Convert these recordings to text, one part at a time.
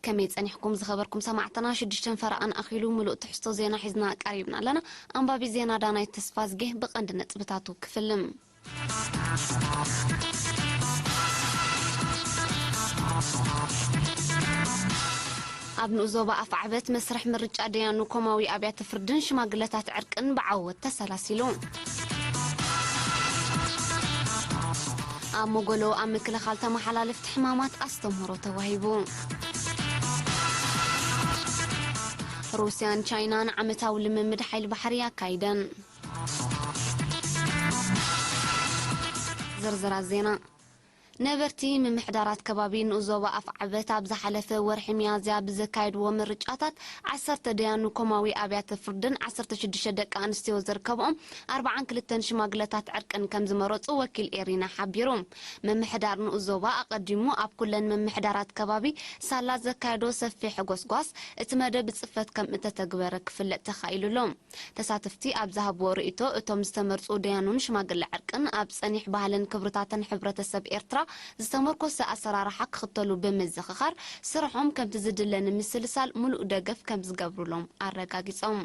ከመይ ጸኒሕኩም ዝኸበርኩም ሰማዕትና? ሽዱሽተን ፈረቓን ኣኺሉ ምሉእ ትሕዝቶ ዜና ሒዝና ቀሪብና ኣለና። ኣንባቢ ዜና ዳናይት ተስፋዝጌ። ብቐንዲ ነጥብታቱ ክፍልም። ኣብ ንኡስ ዞባ ኣፍዓበት መስርሕ ምርጫ ደያኑ ኮማዊ ኣብያተ ፍርድን ሽማግለታት ዕርቅን ብዓወት ተሰላሲሉ። ኣብ ሞጎሎ ኣብ ምክልኻል ተመሓላለፍቲ ሕማማት ኣስተምህሮ ተዋሂቡ። ሩስያን ቻይናን ዓመታዊ ልምምድ ሓይሊ ባሕሪ ኣካይደን። ዝርዝራት ዜና። ነበርቲ ምምሕዳራት ከባቢ ንኡስ ዞባ ኣፍዓበት ኣብ ዝሓለፈ ወርሒ ሚያዝያ ብዘካየድዎ ምርጫታት ዓሰርተ ደያኑ ኮማዊ ኣብያተ ፍርድን ዓሰርተ ሽዱሽተ ደቂ ኣንስትዮ ዝርከብኦም ኣርብዓን ክልተን ሽማግለታት ዕርቅን ከም ዝመረጹ ወኪል ኤሪና ሓቢሩ። ምምሕዳር ንኡስ ዞባ ኣቐዲሙ ኣብ ኩለን ምምሕዳራት ከባቢ ሳላ ዘካየዶ ሰፊሕ ጎስጓስ እቲ መደብ ብጽፈት ከም እተተግበረ ክፍለጥ ተኻኢሉ ኣሎ። ተሳተፍቲ ኣብ ዝሃብዎ ርእይቶ፣ እቶም ዝተመርጹ ደያኑን ሽማግለ ዕርቅን ኣብ ጸኒሕ ባህልን ክብርታትን ሕብረተሰብ ኤርትራ ዝተመርኮሰ ኣሰራርሓ ክኽተሉ ብምዝኽኻር፣ ስርሖም ከምቲ ዝድለ ንምስልሳል ምሉእ ደገፍ ከም ዝገብሩሎም ኣረጋጊጾም።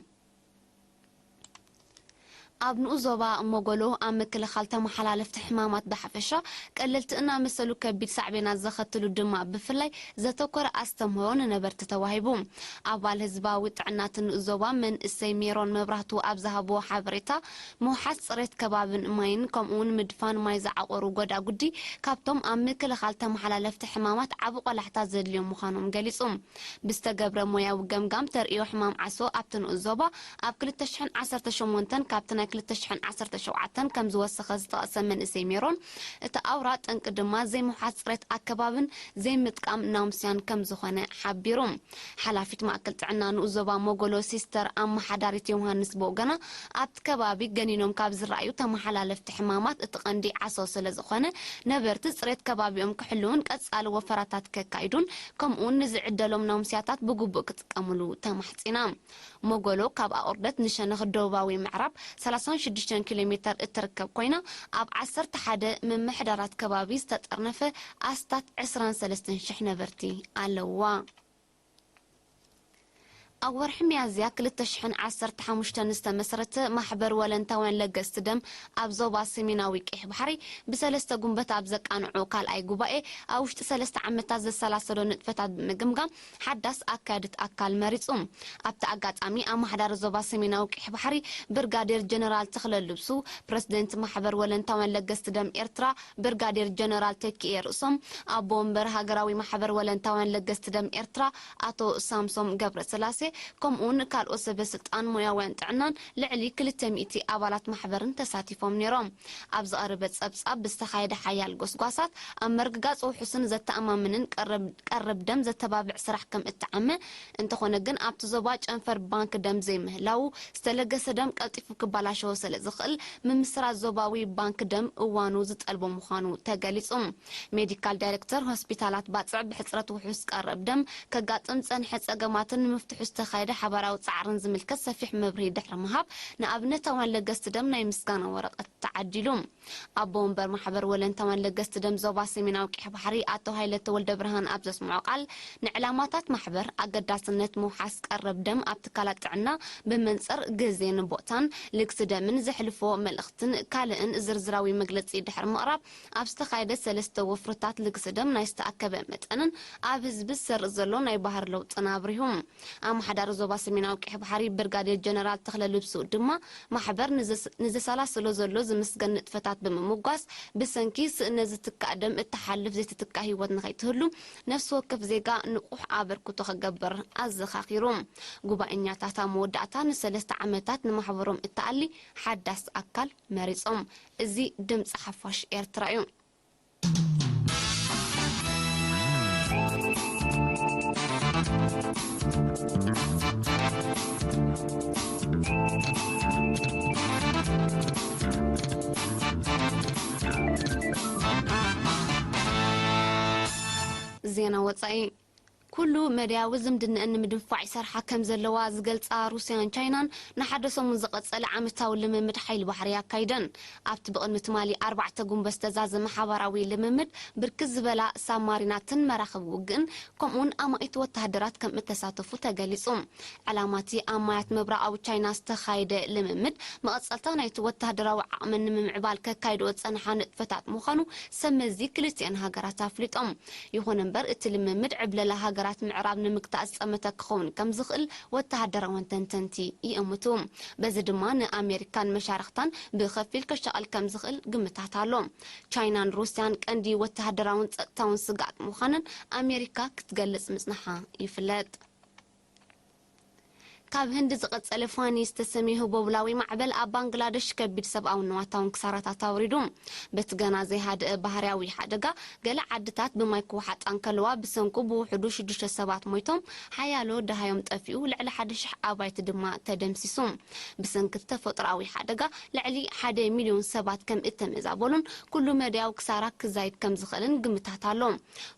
ኣብ ንኡስ ዞባ ሞጎሎ ኣብ ምክልኻል ተመሓላለፍቲ ሕማማት ብሓፈሻ፣ ቀለልቲ እናመሰሉ ከቢድ ሳዕቤናት ዘኸትሉ ድማ ብፍላይ ዘተኮረ ኣስተምህሮ ንነበርቲ ተዋሂቡ። ኣባል ህዝባዊ ጥዕናትን ንኡስ ዞባ መንእሰይ ሜሮን መብራህቱ ኣብ ዝሃብዎ ሓበሬታ፣ ምውሓስ ጽሬት ከባብን ማይን ከምኡውን ምድፋን ማይ ዝዓቆሩ ጎዳጉዲ ካብቶም ኣብ ምክልኻል ተመሓላለፍቲ ሕማማት ዓቢ ቆላሕታ ዘድልዮም ምዃኖም ገሊጹ። ብዝተገብረ ሞያዊ ገምጋም ተርእዮ ሕማም ዓሶ ኣብቲ ንኡስ ዞባ ኣብ ክልተ ሽሕን ዓሰርተ ሸሞንተን ካብቲ ናይ ክልተ ሽሕን ዓሰርተ ሸውዓተን ከም ዝወሰኸ ዝጠቐሰ መንእሰይ ሜሮን፣ እቲ ኣውራ ጠንቂ ድማ ዘይምውሓስ ጽሬት ኣከባብን ዘይምጥቃም ናሙስያን ከም ዝኾነ ሓቢሩ። ሓላፊት ማእከል ጥዕና ንኡስ ዞባ ሞጎሎ ሲስተር ኣመሓዳሪት ዮሃንስ ብወገና፣ ኣብቲ ከባቢ ገኒኖም ካብ ዝረኣዩ ተመሓላለፍቲ ሕማማት እቲ ቀንዲ ዓሶ ስለ ዝኾነ፣ ነበርቲ ጽሬት ከባቢኦም ክሕልውን ቀጻሊ ወፈራታት ከካይዱን ከምኡውን ንዝዕደሎም ናሙስያታት ብግቡእ ክጥቀሙሉ ተማሕጺና። ሞጎሎ ካብ ኣቑርደት ንሸነኽ ደቡባዊ ምዕራብ ሰላሳን ሽዱሽተን ኪሎ ሜተር እትርከብ ኮይና፣ ኣብ ዓሰርተ ሓደ ምምሕዳራት ከባቢ ዝተጠርነፈ ኣስታት ዕስራን ሰለስተን ሽሕ ነበርቲ ኣለውዋ። ኣብ ወርሒ ሚያዝያ ክልተ ሽሕን ዓሰርተ ሓሙሽተን ዝተመስረተ ማሕበር ወለንታውያን ለገስቲ ደም ኣብ ዞባ ሰሜናዊ ቀይሕ ባሕሪ ብሰለስተ ጉንበት ኣብ ዘቃንዖ ካልኣይ ጉባኤ፣ ኣብ ውሽጢ ሰለስተ ዓመታት ዘሰላሰሎ ንጥፈታት ብምግምጋም ሓዳስ ኣካያዲት ኣካል መሪጹ። ኣብቲ ኣጋጣሚ ኣመሓዳሪ ዞባ ሰሜናዊ ቀይሕ ባሕሪ ብርጋዴር ጀነራል ተኽለ ልብሱ፣ ፕረዚደንት ማሕበር ወለንታውያን ለገስቲ ደም ኤርትራ ብርጋዴር ጀነራል ተኪኤ ርእሶም፣ ኣቦ ወንበር ሃገራዊ ማሕበር ወለንታውያን ለገስቲ ደም ኤርትራ ኣቶ ሳምሶም ገብረስላሴ፣ ከምኡውን ካልኦት ሰበ ስልጣን፣ ሞያውያን ጥዕናን ልዕሊ ክልተ ሚእቲ ኣባላት ማሕበርን ተሳቲፎም ነይሮም። ኣብ ዝቐረበ ጸብጻብ፣ ብዝተኻየደ ሓያል ጎስጓሳት ኣብ ምርግጋጽ ውሑስን ዘተኣማምንን ቀረብ፣ ቀረብ ደም ዘተባብዕ ስራሕ ከም እተዓመ፣ እንተኾነ ግን ኣብቲ ዞባ ጨንፈር ባንክ ደም ዘይምህላዉ፣ ዝተለገሰ ደም ቀልጢፉ ክበላሸዎ ስለ ዝኽእል፣ ምምስራት ዞባዊ ባንክ ደም እዋኑ ዝጠልቦ ምዃኑ ተገሊጹ። ሜዲካል ዳይሬክተር ሆስፒታላት ባጽዕ ብሕጽረት ውሑስ ቀረብ ደም ከጋጥም ዝጸንሐ ጸገማትን ንምፍትሑ ዝተኻየደ ሓባራዊ ጻዕርን ዝምልከት ሰፊሕ መብርሂ ድሕሪ ምሃብ፣ ንኣብነታውያን ለገስቲ ደም ናይ ምስጋና ወረቐት ተዓዲሉ። ኣቦ ወንበር ማሕበር ወለንታውያን ለገስቲ ደም ዞባ ሰሜናዊ ቀይሕ ባሕሪ ኣቶ ሃይለ ተወልደ ብርሃን ኣብ ዘስምዖ ቃል፣ ንዕላማታት ማሕበር፣ ኣገዳስነት ምውሓስ ቀረብ ደም ኣብ ትካላት ጥዕና፣ ብመንጽር ግዜን ቦታን፣ ልግሲ ደምን ዘሕልፎ መልእኽትን ካልእን ዝርዝራዊ መግለጺ ድሕሪ ምቕራብ፣ ኣብ ዝተኻየደ ሰለስተ ወፍርታት ልግሲ ደም ናይ ዝተኣከበ መጠንን ኣብ ህዝቢ ዝሰርጽ ዘሎ ናይ ባህሪ ለውጥን ኣብሪሁ። ኣመሓዳሪ ዞባ ሰሜናዊ ቀይሕ ባሕሪ ብርጋዴር ጀነራል ተኽለ ልብሱ ድማ፣ ማሕበር ንዘስ-፣ ንዘሰላስሎ ዘሎ ዝምስገን ንጥፈታት ብምምጓስ፣ ብሰንኪ ስእነት ዝትካእ ደም እትሓልፍ ዘይትትካእ ህይወት ንኸይትህሉ፣ ነፍሲ ወከፍ ዜጋ ንቑሕ ኣበርክቶ ክገብር ኣዘኻኺሩ። ጉባኤኛታት ኣብ መወዳእታ ንሰለስተ ዓመታት ንማሕበሮም እተኣሊ ሓዳስ ኣካል መሪጾም። እዚ ድምጺ ሓፋሽ ኤርትራ እዩ። ዜና ወጻኢ። ኩሉ መዳያዊ ዝምድነኣን ንምድንፋዕ ይሰርሓ ከም ዘለዋ ዝገልጻ ሩስያን ቻይናን፣ ንሓደ ሰሙን ዝቐጸለ ዓመታዊ ልምምድ ሓይሊ ባሕሪ ኣካይደን። ኣብቲ ብቕድሚ ትማሊ ኣርባዕተ ጉንበ ዝተዛዘመ ሓባራዊ ልምምድ፣ ብርክት ዝበላ ሳብማሪናትን መራኽብ ውግእን ከምኡውን ኣማኢት ወተሃደራት ከም እተሳተፉ ተገሊጹ። ዕላማ እቲ ኣብ ማያት ምብራቓዊ ቻይና ዝተኻየደ ልምምድ፣ መቐጸልታ ናይቲ ወተሃደራዊ ዓቕመን ንምምዕባል ከካይድኦ ዝጸንሓ ንጥፈታት ምዃኑ ሰብ መዚ ክልቲኣን ሃገራት ኣፍሊጦም። ይኹን እምበር፣ እቲ ልምምድ ዕብለላ ሃገራት ምዕራብ ንምግታእ ዝጸመተ ክኸውን ከም ዝኽእል ወተሃደራውያን ተንተንቲ ይእምቱ። በዚ ድማ ንኣሜሪካን መሻርኽታን ብኸፊል ከሻቕል ከም ዝኽእል ግምታት ኣሎ። ቻይናን ሩስያን ቀንዲ ወተሃደራውን ጸጥታውን ስግኣት ምዃነን ኣሜሪካ ክትገልጽ ምጽንሓ ይፍለጥ። ካብ ህንዲ ዝቐጸለ ፋኒ ዝተሰምየ ህቦብላዊ ማዕበል ኣብ ባንግላደሽ ከቢድ ሰብኣውን ንዋታውን ክሳራታት ኣውሪዱ። በቲ ገና ዘይሃደአ ባህርያዊ ሓደጋ፣ ገለ ዓድታት ብማይ ክወሓጣ እንከለዋ፣ ብሰንኩ ብውሕዱ ሽዱሽተ ሰባት ሞይቶም፣ ሓያሎ ደሃዮም ጠፊኡ፣ ልዕሊ ሓደ ሽሕ ኣባይቲ ድማ ተደምሲሱ። ብሰንኪ ተፈጥሮኣዊ ሓደጋ፣ ልዕሊ ሓደ ሚልዮን ሰባት ከም እተመዛበሉን ኩሉ መዳያዊ ክሳራ ክዛይድ ከም ዝኽእልን ግምታት ኣሎ።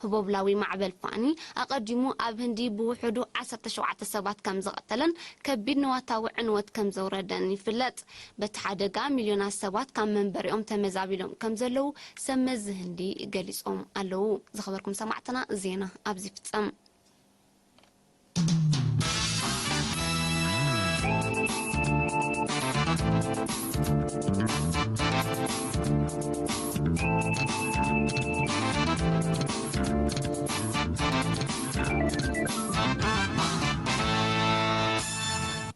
ህቦብላዊ ማዕበል ፋኒ ኣቐዲሙ ኣብ ህንዲ ብውሕዱ ዓሰርተ ሸውዓተ ሰባት ከም ዝቐተለን ከቢድ ንዋታዊ ዕንወት ከም ዘውረደን ይፍለጥ። በቲ ሓደጋ ሚልዮናት ሰባት ካብ መንበሪኦም ተመዛቢሎም ከም ዘለዉ ሰብ መዚ ህንዲ ገሊጾም ኣለዉ። ዝኸበርኩም ሰማዕትና፣ ዜና ኣብዚ ይፍጸም።